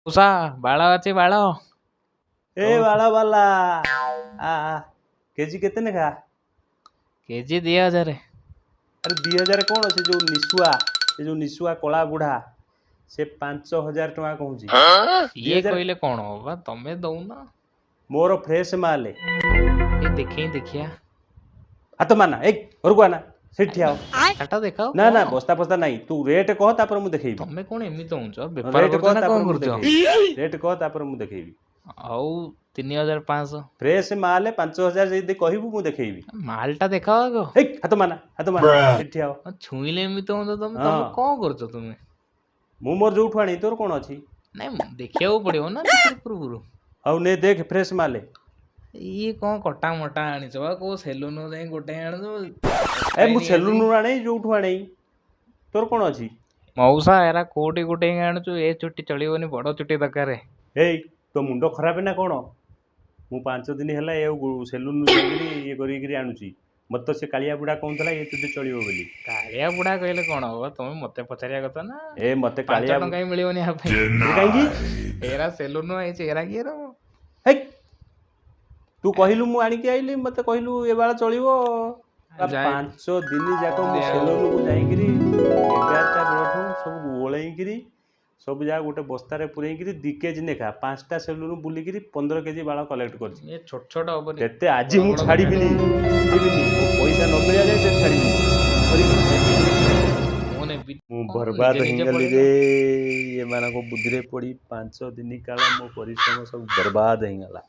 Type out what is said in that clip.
ଉଷା ବାଳ ଅଛି ବାଳ। ଏ ବାଳ ବାଲା, ଆ କେଜି କେତେ ଲେଖା? କେଜି 2000। ଆରେ 2000 କ'ଣ? ସେ ଯୋଉ ନିଶୁଆ, ସେ ଯୋଉ ନିଶୁଆ କଳା ବୁଢା, ସେ 5000 ଟଙ୍କା କହୁଛି। ଇଏ କହିଲେ କ'ଣ ହବ, ତମେ ଦଉନ। ମୋର ଫ୍ରେଶ ମାଲ। ଏ ଦେଖେଇ ଦେଖିଆ। ହାତ ମାନା, ଏଇ ଘରକୁ ଆନା, ସେଇଠି ଠିଆ ହୋ। କାଟା ଦେଖାଅ। ନା ନା, ବସ୍ତା ଫସ୍ତା ନାହିଁ। ତୁ ରେଟ୍ କହ, ତାପରେ ମୁଁ ଦେଖେଇବି। ତମେ କ'ଣ ଏମିତି ହଉଛ? ବେପାର କରୁଛ ନା କ'ଣ କରୁଛ? ରେଟ୍ କହ, ତାପରେ ମୁଁ ଦେଖେଇବି। ହଉ, 3500। ଫ୍ରେଶ ମାଲ 5000 ଯଦି କହିବୁ ମୁଁ ଦେଖେଇବି। ମାଲଟା ଦେଖାଅ ଆଗ। ଏଇ ହାତ ମାନା, ହାତ ମାନା, ସେଇଠି ଠିଆ ହୋ। ଛୁଇଁଲେ ଏମିତି ହଉଛ ତମେ। ତମେ କ'ଣ କରୁଛ ତୁମେ? ମୁଁ ମୋର ଯୋଉଠୁ ଆଣି, ତୋର କ'ଣ ଅଛି? ନାଇଁ, ଦେଖିବାକୁ ପଡିବ ନା ପୂର୍ବରୁ। ହଉ ନେ ଦେଖ, ଫ୍ରେଶ ମାଲ। ଇଏ କ'ଣ କଟା ମଟା ଆଣିଛ ବା? କୋଉ ସେଲୁନ ଯାଇ ଗୋଟେ ଆଣୁଛ? ଏ ମୁଁ ସେଲୁନରୁ ଆଣେଇ, ଯୋଉଠୁ ଆଣେଇ, ତୋର କ'ଣ ଅଛି? ମଉସା, ଏରା କୋଉଠି ଗୋଟେ ଆଣୁଛୁ? ଏ ଚୁଟି ଚଳିବନି, ବଡ ଚୁଟି ଦରକାର। ଏଇ ତୋ ମୁଣ୍ଡ ଖରାପ ନା କ'ଣ? ମୁଁ 5 ଦିନ ହେଲା ଏ ସେଲୁନରୁ ଯାଇକିରି ଇଏ କରିକିରି ଆଣୁଛି। ମତେ ତ ସେ କାଳିଆ ବୁଢା କହୁଥିଲା ଏ ଚୁଟି ଚଳିବ ବୋଲି। କାଳିଆ ବୁଢା କହିଲେ କ'ଣ ହବ? ତମେ ମତେ ପଚାରିବା କଥା ନା। ଏ ମତେ କାଳିଆ ଟଙ୍କା ବି ମିଳିବନି ୟା ପାଇଁ। କାହିଁକି? ଏରା ସେଲୁନ ହେଇଛି, ଏରା କିଏ ଦବ? ହେଇ, ତୁ କହିଲୁ, ମୁଁ ଆଣିକି ଆଇଲି। ମତେ କହିଲୁ ଏ ବାଳ ଚଳିବ। 5 ଦିନ ଯାକ ମୁଁ ସେଲୁନକୁ ଯାଇକିରି 11ଟା ବେଳଠୁ ସବୁ ଗୋଳେଇକିରି, ସବୁ ଯାକ ଗୋଟେ ବସ୍ତାରେ ପୁରେଇକିରି 2 କେଜି ନେଖା 5ଟା ସେଲୁନ ବୁଲିକିରି 15 କେଜି ବାଳ କଲେକ୍ଟ କରିଛି। ଛୋଟ ଛୋଟ ହବନି। କେତେ ଆଜି ମୁଁ ଛାଡ଼ିବିନି, ଛାଡ଼ିବିନି। ମୋ ପଇସା ନ ମିଳିବା ଯାଏ ତତେ ଛାଡ଼ିବିନି। ମୁଁ ବର୍ବାଦ ହେଇଗଲି ରେ। ଏମାନଙ୍କ ବୁଦ୍ଧିରେ ପଡ଼ି 5 ଦିନ କାଳ ମୋ ପରିଶ୍ରମ ସବୁ ବର୍ବାଦ ହେଇଗଲା।